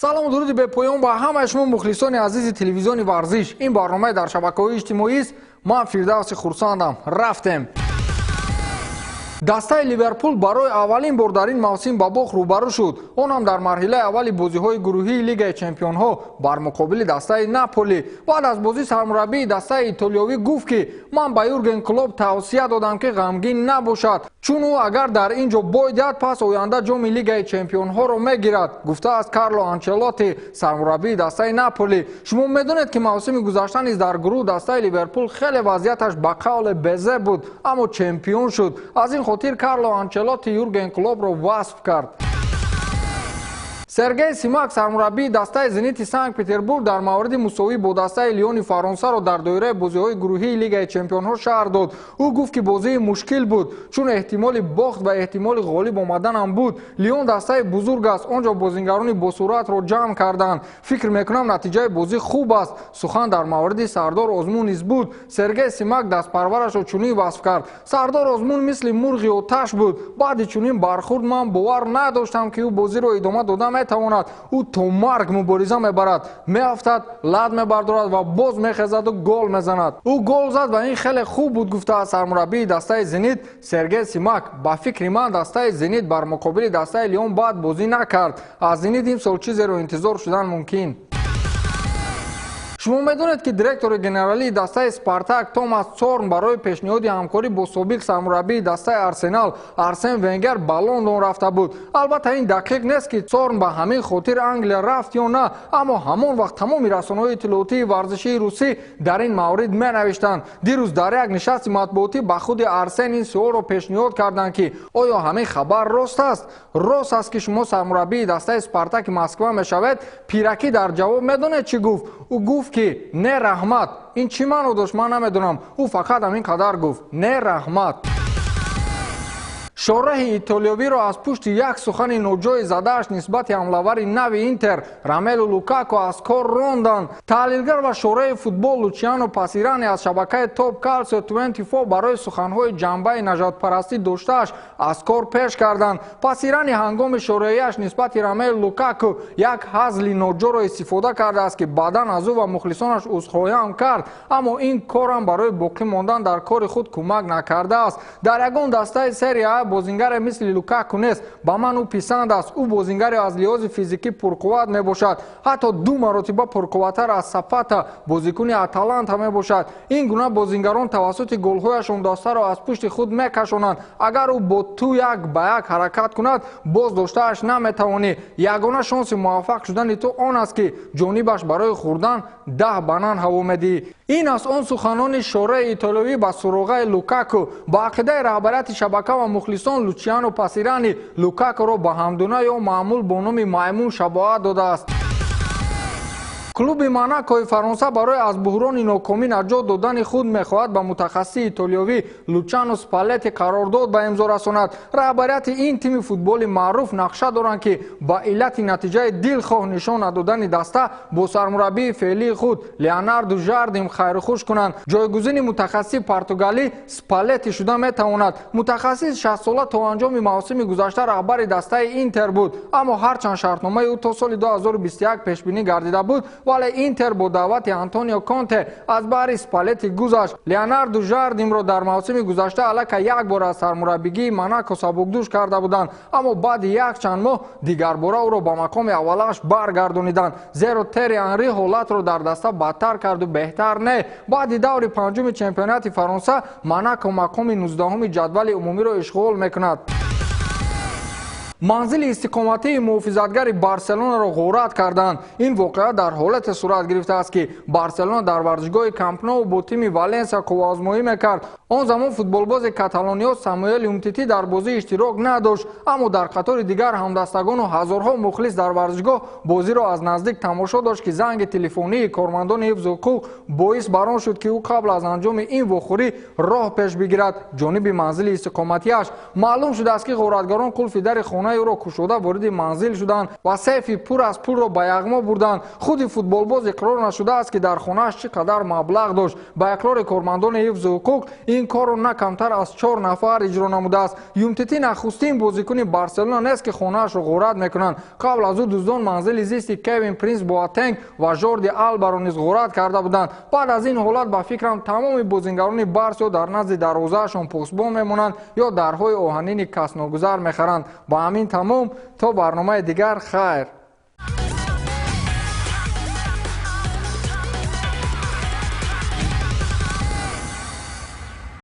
Салому дуруди бепоён ба ҳамаи шумо, мухлисони азизи телевизиони варзиш. Ин барномаи дар шабакаҳои иҷтимоист. Ман Фирдавси Хурсандам. Рафтем. Дастаи Ливерпул барои аввалин бор дар ин мавсим ба бохт рӯбарӯ шуд, он ҳам дар марҳилаи аввали бозиҳои гурӯҳии Лигаи чемпионҳо бар муқобили дастаи Наполи. Баъд аз бозӣ сармураббии дастаи итолиёвӣ гуфт, ки ман ба Юрген Клоп тавсия додам, ки ғамгин набошад, чун ӯ агар дар ин ҷо бой диҳад, пас оянда ҷоми Лигаи чемпионҳоро мегирад, гуфтааст Карло Анчелотти, сармураббии дастаи Наполи. Шумо медонед, ки мавсими гузашта низ дар гурӯҳ дастаи Ливерпул хеле вазъияташ ба қавле безеб буд, аммо чемпион шуд. Аз ин хотир Карло Анчелотти Юрген Клопро васф кард. Сергей Симак, сармураббии дастаи Зенити Санкт Петербург, дар мавриди мусовӣ бо дастаи Лиони Фаронсаро дар доираи бозиҳои гурӯҳии Лигаи чемпионҳо шарҳ дод. Ӯ гуфт, ки бозии мушкил буд, чун эҳтимоли бохт ва эҳтимоли ғолиб омаданам буд. Лион дастаи бузург аст, он ҷо бозингарони босуръатро ҷамъ карданд. Фикр мекунам, натиҷаи бозӣ хуб аст. Сухан дар мавриди Сардор Озмун низ буд. Сергей Симак дастпарварашро чунин васф кард: Сардор Озмун мисли мурғи оташ буд. Баъди чунин бархурд ман бовар надоштам, ки ӯ бозиро идома дода метавонад. Ӯ то марг мубориза мебарад, меафтад, лат мебардорад ва боз мехезаду гол мезанад. Ӯ гол зад ва ин хеле хуб буд, гуфтааст сармураббии дастаи Зенит Сергей Симак. Ба фикри ман, дастаи Зенит бар муқобили дастаи Лион бад бозӣ накард. Аз Зенит имсол чизеро интизор шудан мумкин. Шумо медонед, ки директори генералии дастаи Спартак Томас Цорн барои пешниҳоди ҳамкорӣ бо собиқ сармураббии дастаи Арсенал Арсен Венгер ба Лондон рафта буд. Албатта, ин дақиқ нест, ки Цорн ба ҳамин хотир Англия рафт ё на, аммо ҳамон вақт тамоми расонаҳои иттилоотии варзишии русӣ дар ин маврид менавиштанд. Дирӯз дар як нишасти матбуотӣ ба худи Арсен ин суолро пешниҳод карданд, ки оё ҳамин хабар рост аст? Рост аст, ки шумо сармураббии дастаи Спартаки Москва мешавед? Пиракӣ дар ҷавоб медонед, чӣ гуфт? Ӯ гуфт, ки не, раҳмат. Ин чӣ маъно дошт, ман намедонам. Ӯ фақат ҳамин қадар гуфт: не, раҳмат. Шораҳи итолиёвиро аз пушти як сухани ноҷои задааш нисбати ҳамлавари нави Интер Ромелу Лукако аз кор ронданд. Таҳлилгар ва шораҳи футбол Лучиано Пасирани аз шабакаи Топ Калсио 24 барои суханҳои ҷанбаи нажодпарастӣ доштааш аз кор пеш карданд. Пасирани ҳангоми шораҳияш нисбати Ромелу Лукако як ҳазли ноҷоро истифода кардааст, ки баъдан аз ӯ ва мухлисонаш узрхоҳиам кард, аммо ин корам барои боқӣ мондан дар кори худ кӯмак накардааст. Дар ягон дастаи Серия А бозингаре мисли Лукаку нест. Ба ман ӯ писанд аст. Ӯ бозингаре аз лиҳози физикӣ пурқувват мебошад, ҳатто ду маротиба пурқувваттар аз Сапата, бозикуни Аталанта мебошад. Ин гуна бозингарон тавассути голҳояшон дастаро аз пушти худ мекашонанд. Агар ӯ бо ту як ба як ҳаракат кунад, боз доштааш наметавонӣ. Ягона шонси муваффақ шудани ту он аст, ки ҷонибаш барои хӯрдан 10 банан ҳаво медиҳӣ. Ин аст он суханони шораи итолиёвӣ ба суроғаи Лукаку. Ба ақидаи раҳбарияти шабака ва мухлисон, Лучиано Пасирани Лукакуро ба ҳамдуна ё маъмул бо номи маймун шабоҳат додааст. Клуби Монакои Фаронса барои аз буҳрони нокомӣ наҷот додани худ мехоҳад ба мутахассиси итолиёвӣ Лучано Спалетти қарордод ба имзо расонад. Раҳбарияти ин тими футболи маъруф нақша доранд, ки ба иллати натиҷаи дилхоҳ нишон надодани даста бо сармураббии феълии худ Леонардо Жардим хайрухуш кунанд. Ҷойгузини мутахассиси португалӣ Спалетти шуда метавонад. Мутахассис 60-сола то анҷоми мавсими гузашта раҳбари дастаи Интер буд, аммо ҳарчанд шартномаи ӯ то соли 2021 пешбинӣ гардида буд, вале Интер бо даъвати Антонио Конте аз баҳри Спалетти гузашт. Леонардо Жардимро дар мавсими гузашта аллакай як бор аз сармураббигии Монако сабукдӯш карда буданд, аммо баъди якчанд моҳ дигарбора ӯро ба мақоми аввалааш баргардониданд, зеро Тери Анри ҳолатро дар даста бадтар карду беҳтар не. Баъди даври панҷуми чемпионати Фаронса Монако мақоми 19-уми ҷадвали умумиро ишғол мекунад. Манзили истиқоматии муҳофизатгари Барселонаро ғорат карданд. Ин воқеа дар ҳолате сурат гирифтааст, ки Барселона дар варзишгоҳи Камп Ноу бо тими Валенсия қувваозмоӣ мекард. Он замон футболбози каталониё Самуэл Умтити дар бозӣ иштирок надошт, аммо дар қатори дигар ҳамдастагону ҳазорҳо мухлис дар варзишгоҳ бозиро аз наздик тамошо дошт, ки занги телефонии кормандони ҳифзи ҳуқуқ боис бар он шуд, ки ӯ қабл аз анҷоми ин вохӯрӣ роҳ пеш бигирад ҷониби манзили истиқоматиаш. Маълум шудааст, ки ғоратгарон қулфи дари хонаи Хонаи ӯро кушода, вориди манзил шуданд ва сейфи пур аз пулро ба яғмо бурданд. Худи футболбоз иқрор нашудааст, ки дар хонааш чӣ қадар маблағ дошт. Ба иқрори кормандони ҳифзи ҳуқуқ, ин корро на камтар аз 4 нафар иҷро намудааст. Юмтити нахустин бозикуни Барселона нест, ки хонаашро ғорат мекунанд. Қабл аз ӯ дуздон манзили зисти Кевин Принс Боатенг ва Жорди Албаро низ ғорат карда буданд. Баъд аз ин ҳолат, ба фикрам, тамоми бозингарони Барсо дар назди дарвозаашон посбон мемонанд ё дарҳои оҳанини касногузар мехаранд. Ба ҳамин тамом, то барномаи дигар, хайр.